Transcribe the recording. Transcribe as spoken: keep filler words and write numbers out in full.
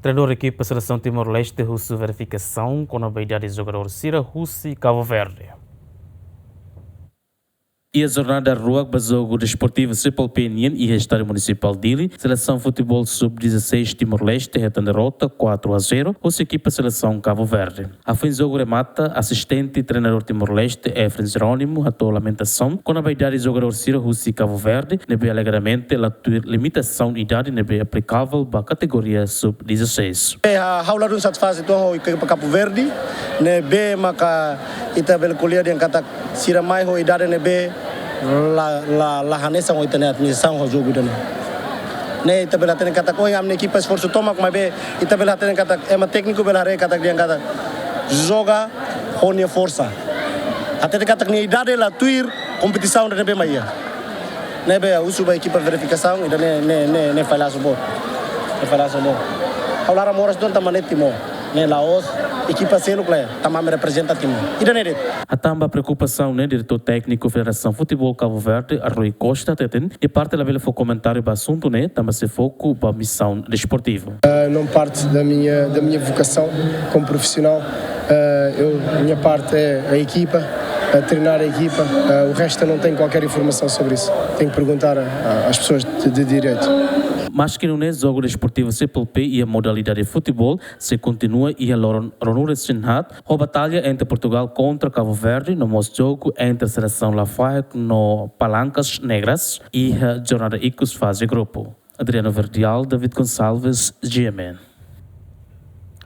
Treinadór ekipa selesaun Timor-Leste husu verifikasaun kona-ba idade jogadór sira husi Kabu Verde. Iha jornada ruak ba jogu desportivu Triple P nian iha Estádiu Munisipál Dili, selesaun futeból sub dezasseis Timor-Leste hetan derrota quatro a zero husi ekipa selesaun Kabu Verde. Hafoin jogu remata, asistente treinadór Timor-Leste, Efren Jerónimo, hato'o lamentasaun kona-ba idade jogadór sira husi Kabu Verde, ne'ebé alegadamente la tuir limitasaun idade ne'ebé aplikavel ba kategoria sub dezasseis. Eh, ha-, ha'u ladún satisfás uitoan ho ekipa Kabu Verde, ne'ebé maka ita bele ko'alia dehan katak sira mai ho idade ne'ebé la, la, la hanesan ho ita-nia admirasaun ho jogu ida-ne'e. Ne'e ita bele hatene katak, oh, ami-nia ekipa esforsu tomak, maibé ita bele hatene katak, ema tékniku bele haree katak dehan katak joga ho nia forsa. Hatete katak nia idade la tuir kompetisaun ida ne'ebé mak iha. Ne'ebé husu ba ekipa verifikasaun, ida-ne'e, ne'e, ne'e, ne'e falhasu boot. Ne'e falhasu boot. Ha'u laran moras uitoan tanba ne'e Timor. Ne'e la'ós ekipa seluk lae, tanba ami reprezenta Timor. Ida-ne'e de'it. Hatán ba preokupasaun ne'e, diretór tékniku Federasaun Futeból Kabu Verde, Rui Costa, hateten, nia parte labele fó komentáriu ba asuntu ne'e, tanba sei foku ba misaun desportiva. Ah, não parte da minha, da minha vocação como profissional. Ah, eu, minha parte é a equipa, a treinar a equipa. Ah, o resto eu não tenho qualquer informação sobre isso. Tenho que perguntar a, a, às pessoas de, de direito. Maski nune'e, jogu desportivu Triple P iha modalidade futeból sei kontinua iha loron ruanulu-resin-haat, ho batalla entre Portugal kontra Kabu Verde, no mós jogu entre selesaun Lafaek no Palancas Negras iha jornada ikus faze grupu. Adriano Verdial, David Gonçalves, G M N.